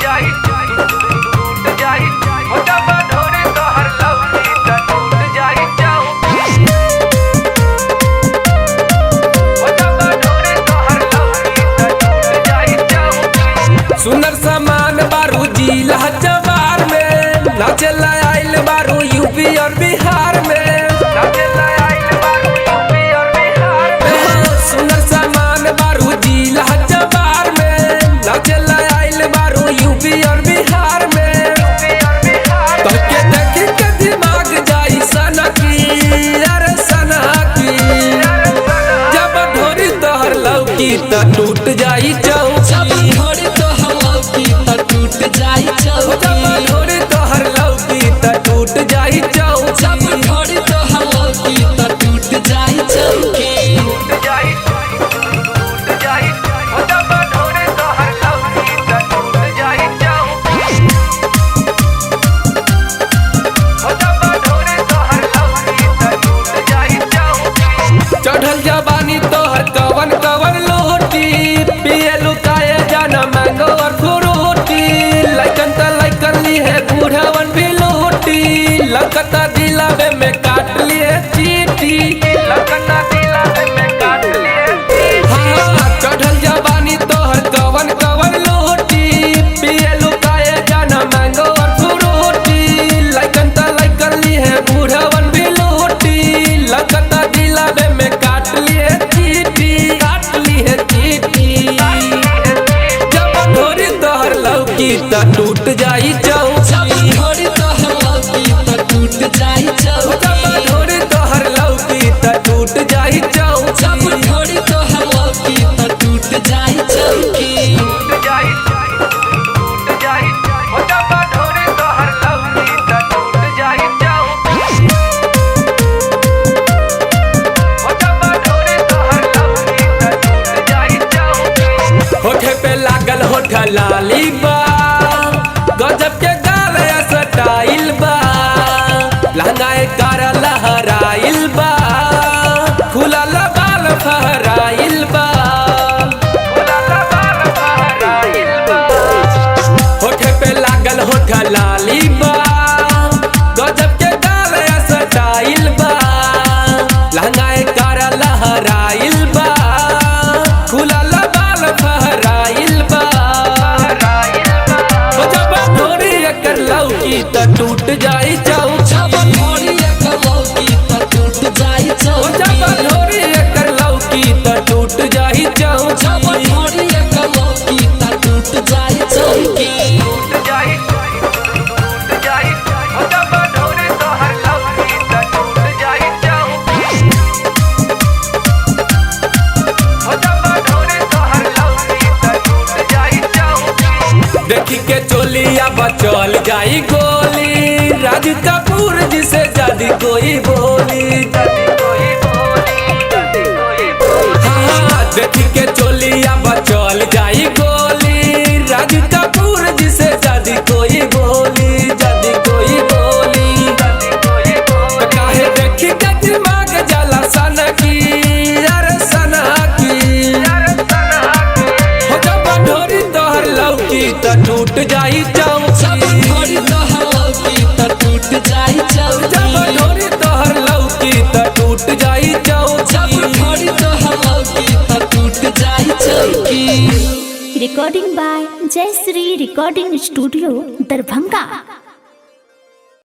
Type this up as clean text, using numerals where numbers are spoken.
जाई, टूट जाई। हो जब ढोरी तोहर लौकी त टूट जाई चौकी। हो जब ढोरी तोहर लौकी त टूट जाई चौकी। सुनर सामान बारू जिला जवार में, नाचेला आइल बारू यूपी और बिहार में। नाचेला आइल बारू यूपी और बिहार में। हाँ, सुनर सामान बारू जिला जवार में, नाचेला आइल बारू यूपी और बिहार में। यूपी और बिहार में। तोहके देख के दिमाग जाई सनकी, अरे सनकी। जब ढोरी तोहर लौकी त टूट जाई चौकी। ढोरी तोहर लौकी त टूट जाई जब चौकी। ढोरी तोहर लौकी त टूट जाई जब चौकी। ढोरी तोहर लौकी त टूट जाई चौकी। टूट जाई, टूट जाई। हो जब ढोरी तोहर लौकी त टूट जाई चौकी। हो जब ढोरी तोहर लौकी त टूट जाई चौकी। चढ़ल जवानी तोहर कवन कवन लोटी, पिए लुकाए जाना मैंगो और फ्रूटी। लइकन त लइकन ली है बूढ़वन भी लोटी, लकता दिलावे में काट लिए चीटी। लखना दिलावे में काट लिए। हाँ, चढ़ल जवानी तोहर कवन कवन लोटी, पिए लुकाए जाना मैंगो और फ्रूटी। लइकन त लइकन ली है बूढ़वन भी लोटी, लकता दिलावे में काट लिए चीटी, काट लिए चीटी। जब ढोरी तोहर लौकी त टूट जाई जब चौकी। ढोरी तोहर लौकी त टूट जाई जब चौकी। ढोरी तोहर लौकी त टूट जाई जब चौकी। ढोरी तोहर लौकी त टूट जाई चौकी। टूट जाई, टूट जाई। हो जब ढोरी तोहर लौकी त टूट जाई चौकी। हो जब ढोरी तोहर लौकी त टूट जाई चौकी। होठे पे लागल होठ लाली बा, गजब के गाल सटाइल बा, लहंगाए कर लहराइल बा, खुला बाल फहराइल बा। खुला बाल फहराइल बा। होठे पे लागल होठ लाली बा, गजब के गाल सटाइल बा, लहंगाए कर लहराइल बा, खुला बाल फहराइल बा। फहराइल बा। हो जब ढोरी एकर लौकी त टूट जाई जब चौकी। ढोरी एकर लौकी त टूट जाई हो जब चौकी। ढोरी एकर लौकी त टूट जाई जब चौकी। ढोरी एकर लौकी त टूट जाई चौकी। टूट जाई, टूट जाई। हो जब ढोरी तोहर लौकी त टूट जाई चौकी। हो जब ढोरी तोहर लौकी त टूट जाई चौकी। देखी के चोलिया बचल जाई गोली, राज कपूर जी से जदी कोई बोली। जदी कोई बोली, जदी कोई बोली। हाँ, देखी के चोलिया बचल जाई गोली, राज कपूर जी से जदी कोई बोली, जदी कोई बोली। जदी कोई बोली। त काहे देखी के दिमाग जाला सनकी, अरे सनकी। यार सनकी। हो जब ढोरी तोहर लौकी त टूट जाई जब चौकी। ढोरी तोहर लौकी त टूट जाई जब चौकी। ढोरी तोहर लौकी त टूट जाई जब चौकी। ढोरी तोहर लौकी त टूट जाई चौकी। Recording by Jayashree recording studio, Darbhanga.